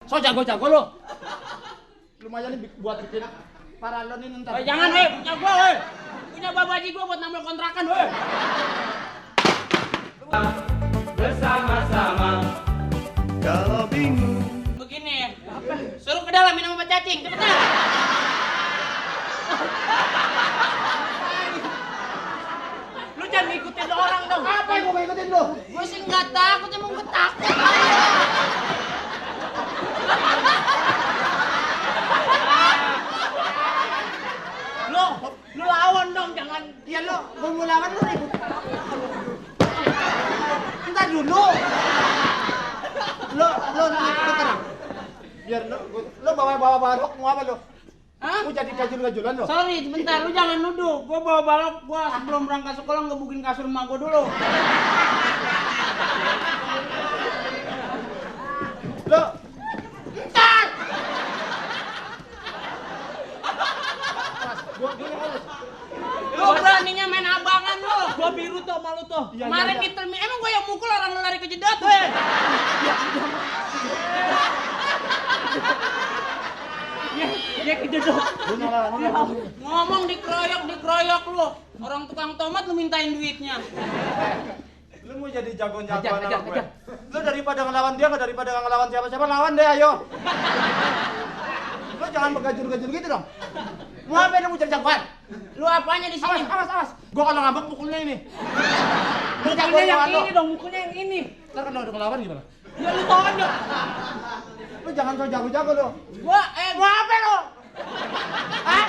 So jago-jago lo. Lumayan nih buat bikin paralon ini ntar. Jangan, punya gua, punya babaji gua buat nambah kontrakan, Bersama-sama kalau bingung. Begini, suruh ke dalam minum obat cacing, cepetan. Lu jangan ngikutin orang dong. Apa yang mau ngikutin lo? Gue sih nggak takut, emang gue takut. Lu lawan dong, jangan. Ya lo, gue mau lawan lo ribut. Entar dulu. Lo tenang. Biar lo bawa balok mau apa lo? Hah? Mau jadi gajul-gajulan lo? Sorry, sebentar, lu jangan nuduh. Gua bawa balok, gua sebelum berangkat sekolah ngebukin kasur emak gua dulu. Lo, Entar! Lu beraninya main abangan lu. Gua biru tuh sama lu tuh. Kemarin di terminal, emang gua yang mukul orang lu lari kejedot. Ya kejedot. Ngomong dikeroyok lu. Orang tukang tomat lu mintain duitnya. lu mau jadi jago-jagoan Ajar, sama gue. ajar. Lu daripada ngelawan dia, daripada ngelawan siapa-siapa, lawan deh ayo. Lu jangan begajul-gajul gitu dong. Mau apa lu mau jadi jagoan? Lu apanya di sini? Awas. Gua kalau ngambek pukulnya ini. Lu Mukulnya jagoan yang lawan lo. ini dong, mukulnya yang ini. Ntar kalau udah ngelawan gimana? Ya lu tau aja. Lu jangan so jago-jago lu. Gua Mau apa lu? Hah?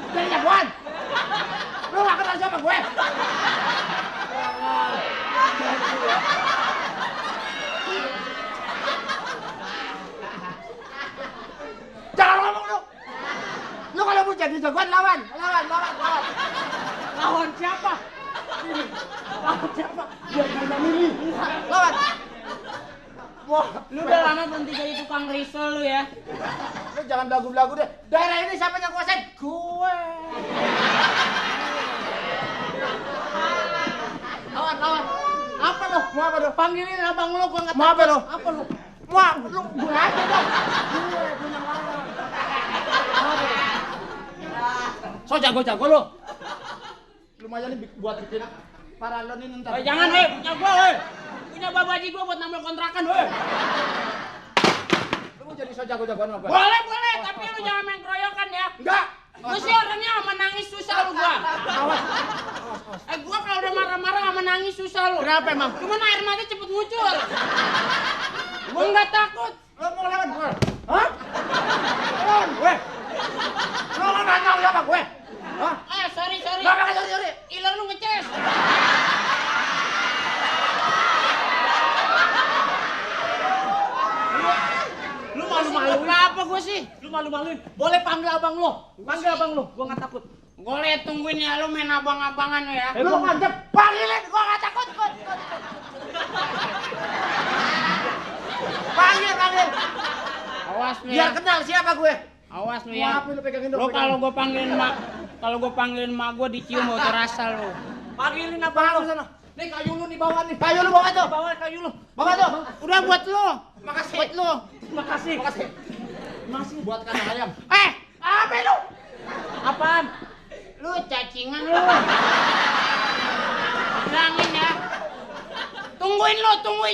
Jadi jagoan? Lu gak kenal siapa gue? Jangan ngomong lu. Lu kalau mau jadi jagoan lawan. Lawan siapa? Ini. Lawan siapa? Dia punya milih. Lawan. Wah, Lu udah lama berhenti jadi tukang risol lu ya. lu jangan belagu-belagu deh. Daerah ini siapa yang kuasain? Gue. Lawan. Apa lu? Mau apa lu? Panggilin abang lu, gua nggak Mau apa lu? Apa lu? Mau lu gue aja dong. Gue punya lawan. So jago-jago lu. Lumayan nih buat bikin paralon ini ntar. Jangan, punya gua, punya babaji gua buat nambah kontrakan, Lu mau jadi so jago-jagoan sama gue? Boleh, tapi lu jangan main keroyokan ya. Enggak. Gua sih orangnya sama nangis susah lu gua. Awas. Gua kalau udah marah-marah sama nangis susah lu. Kenapa emang? Cuman air mata cepet muncul. Gua nggak takut. Lu mau lawan gue? Hah? Lawan gue? Lu nggak tahu siapa gue? Hah? Sorry. Nggak pakai sorry. Iler lu ngeces. Lu malu-maluin. Apa gua sih? Lu malu-maluin. Boleh panggil abang lu. Panggil abang lu. Gua nggak takut. Boleh tungguin ya, lu main abang-abangan lu ya. Lu ngajak panggilin, gua nggak takut. Panggil. Awas lu Biar ya. kenal siapa gue. Awas lu Mau ya. apa lu pegangin dong? Lu kalau gua panggilin mak gua dicium bau terasa lu. Panggilin abang Bawa lu. sana. Nih kayu lu di bawah nih. Kayu lu bawa tuh. Bawa kayu lu. Bawa tuh. Udah buat lu. Makasih. Buat lu. Makasih. Makasih. Buat kandang ayam. Apa lu? Apaan? Lu cacingan lu. Bilangin ya. Tungguin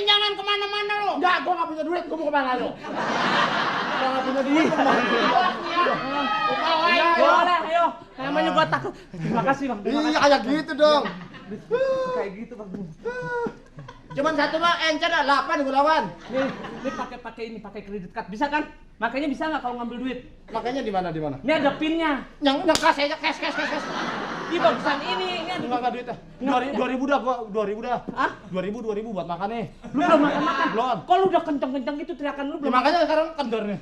jangan kemana-mana lu. Enggak, gua nggak punya duit. Gua mau kemana lu? Gua nggak punya duit. Awas ya. Iya, Boleh, ayo. Namanya gua takut. Terima kasih, Bang. Terima Iya kasih. kayak gitu dong. Kayak gitu, Bang. Cuman satu mah encer 8 gua lawan. Nih pakai kredit card. Bisa kan? Makanya bisa nggak kalau ngambil duit? Makanya di mana? Ini ada pinnya. Yang kas aja, cash. Ini bagusan ini ada. Enggak duitnya. 2000 dah gua, 2000 dah. Hah? 2000 buat makan nih. Lu belum makan? Belum. Kok lu udah kenceng-kenceng gitu teriakan lu Ya, belum? makanya sekarang kendor nih.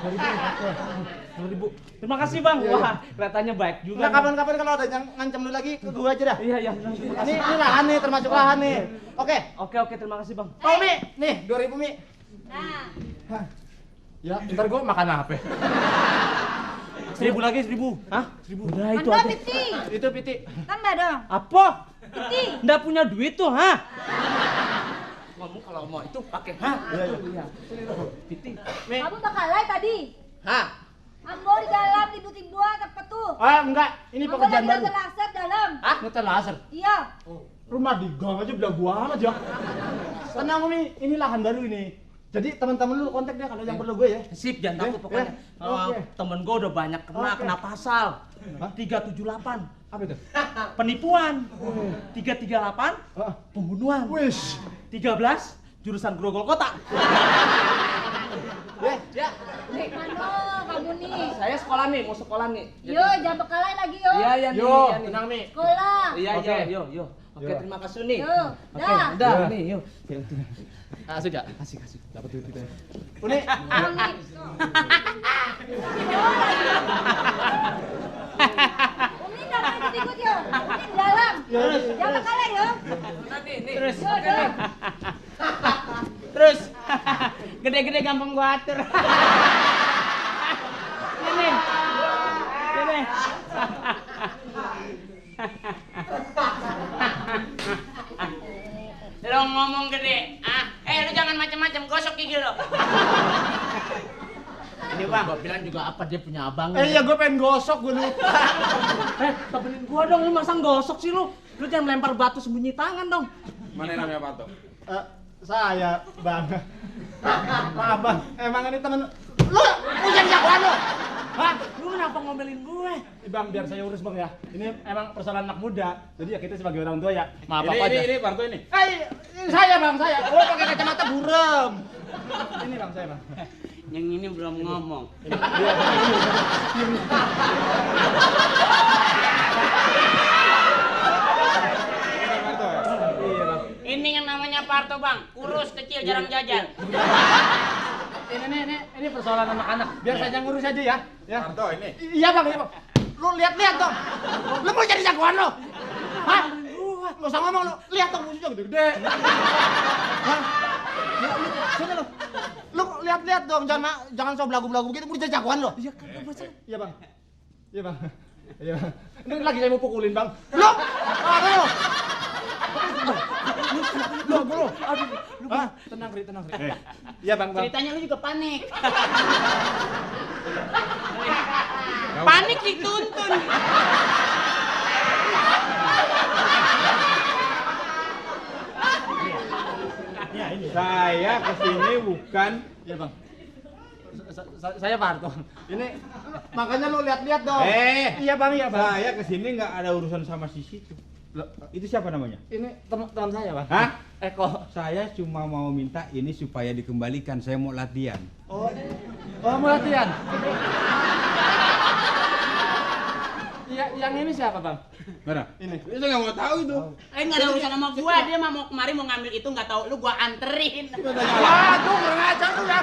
2000. Terima kasih, Bang. Iya, Wah, kelihatannya baik juga. Nah, kapan-kapan kalau ada yang ngancam lu lagi ke gua aja dah. Iya. Ini lahan nih, termasuk lahan nih. Oke. Oke, terima kasih, Bang. Mau Mi? Nih, 2000 Mi. Nah, Hah. Ya, ntar gua makan apa? 1000 lagi, 1000. Hah? 1000. Udah itu tambah aja. piti, Itu Piti. tambah dong. Apa? Piti, Nggak punya duit tuh, hah? ngomong kalau mau itu pakai hah. Iya. Piti. Mi. Kamu bakal tadi. Hah? Ambo di dalam tidur-tiduran apa tuh? Ah, enggak. Ini Ambo pekerjaan lagi baru. laser dalam. Hah? Ngetel laser. Iya. Rumah di gang aja bilang gua amat ya. Tenang Umi, ini lahan baru ini. Jadi teman-teman lu kontak dia kalau yang perlu gue ya. Sip, jangan takut pokoknya. Oke. Temen gue udah banyak kena pasal. Hah? 378 Apa itu? penipuan. 338 Hah? pembunuhan. Wis. 13 jurusan Grogol Kota. Ya. Mana kamu nih? Saya sekolah nih, mau sekolah nih. Yo, jangan bekalan lagi yo. Iya, iya nih. Yo, iya nih. tenang Mi. Sekolah. Iya, Oke. yo. Oke, Yo. terima kasih nih. Yo, Oke, dah. udah Yo. nih, yuk. Kasih ya? Kasih. Dapat duit kita. Uni. Wangi. Umi ngapain ikut yo? Umi di dalam. Ya, Jangan bekalan yo. Terus, Yo, dah. Terus gede-gede gampang gua atur. Ini. Lo ngomong gede, lu jangan macam-macam, gosok gigi lo. Ini bang, gua bilang juga apa dia punya abang. Iya, gue pengen gosok, gue lupa. Temenin gua dong, lu masa gosok sih lu? Lu jangan lempar batu sembunyi tangan dong. Mana yang namanya Panto? Saya, Bang. Maaf, Bang. Emang ini temen lu jadi jagoan lu. Hah? Lu kenapa ngomelin gue? Bang, biar saya urus, Bang ya. Ini emang persoalan anak muda. Jadi ya kita sebagai orang tua ya, maaf apa aja. Ini Panto ini. Ini saya, Bang, saya. Oh, pakai kacamata burem. Ini Bang, saya, Bang. Yang ini belum ngomong. Ini Panto ya? Iya, Bang. Ini yang namanya Parto bang, kurus kecil jarang jajan. Ini persoalan anak-anak. Biar saya ngurus aja ya. Ya. Panto ini. Iya, Bang, iya, Bang. Lu lihat dong. Lu mau jadi jagoan lu? Hah? Lu usah ngomong lu. Lihat dong musuhnya gede-gede. Hah? Sini lu. Lu lihat dong, jangan so belagu-belagu gitu, mau jadi jagoan lu. Iya kan, Iya, Bang. Iya, Bang. Iya, Bang. Ini lagi saya mau pukulin, Bang. Lu! Lu! Lu! Aduh, lu. Hah? Tenang, Ri, tenang, Ri. Iya, Bang, Bang. Ceritanya lu juga panik. Panik dituntun. Iya, ini. Saya kesini bukan. Iya, Bang. Saya Parto. Ini makanya lu lihat-lihat dong. Iya, Bang, iya, Bang. Saya kesini nggak ada urusan sama si situ. Loh, Itu siapa namanya? ini teman saya, Bang. Hah? Eko. Saya cuma mau minta ini supaya dikembalikan. Saya mau latihan. Oh, mau latihan. Iya, yang ini siapa, Bang? Mana? Ini. Itu nggak mau tahu itu. Nggak ada urusan sama gua, dia mah mau kemari mau ngambil itu nggak tahu, lu gua anterin. Waduh, kurang ajar lu ya.